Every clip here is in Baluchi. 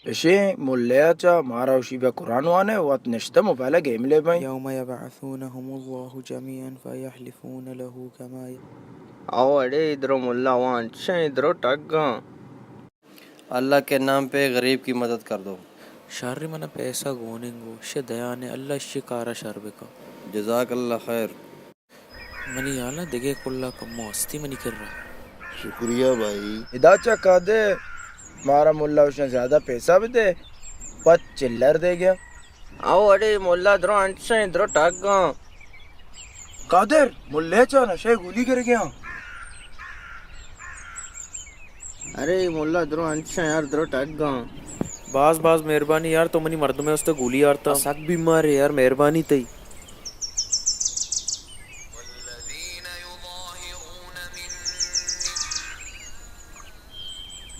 اشیں ملے ءَ چا مارا اشی بیا قرآن وانے، وت نشتہ موبائل ءَ گیم لے بئیں۔ يوم يبعثونهم الله جميعا فيحلفون له كما ي- او اڑے درو ملا وان چیں درو ٹگاں۔ اللہ کے نام پہ غریب کی مدد کر دو۔ شر من پیسہ گوننگو، شہ دیانے اللہ شی کارا شر بکا۔ جزاک اللہ خیر۔ منی ہیالا دگہ کلا کمو ہستی منی کرا۔ شکریہ بھائی۔ ادا چا قادر، مارا ملا وشاں زیادہ پیسہ بدے، پد چلر دے گیا۔ او اڑے ملا درو انچیں درو ٹگاں۔ قادر، ملے چا نشے گولی گر گیا۔ ارے ملا درو انچیں یار درو ٹگاں۔ باز باز مہربانی یار، تو منی مردمے استے گولی آرتا۔ سک بیمار ہے یار، مہربانی تئی۔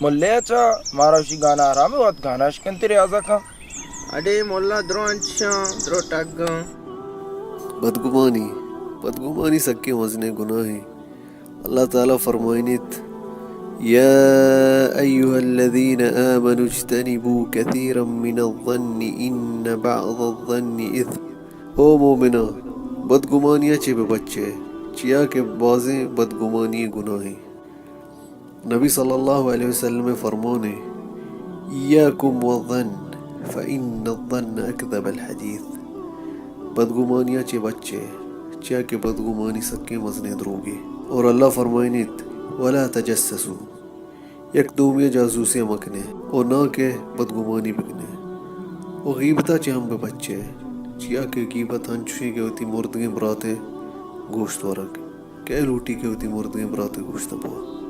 ملے ءَ چا مارا وشی گانا آرام ءَ وت گانا اشکنتی ریاضہ کن۔ اڑے ملا درو انچاں درو ٹگاں۔ بدگمانی، بدگمانی سکیں وزنیں گناہے۔ اللہ تعالی فرمائنیت، يا أيها الذين آمنوا اجتنبوا كثيرا من الظن إن بعض الظن إثم۔ او مومناں، بدگمانی ءَ چہ بہ بچے، چیا کہ بازیں بدگمانی گناہیں۔ نبی صلی اللہ علیہ وسلم ءِ فرمانے، إياكم والظن فإن الظن أكذب الحديث۔ بدگمانی ءَ چہ بچے، چیا کہ بدگمانی سکیں مزنیں دروگے۔ اور اللہ فرمائنیت، ولا تجسسوا، یک دومی ءَ جاسوسی ءَ مکنے، اور نہ کہ بدگمانی بکنے۔ اور غیبت ءَ چہ ہم بہ بچے، چیا کہ غیبت انچوشیں کہ وتی مردگیں برات ءِ گوشت ورگ۔ کئے لوٹی کہ وتی مردگیں برات ءِ گوشت بوا؟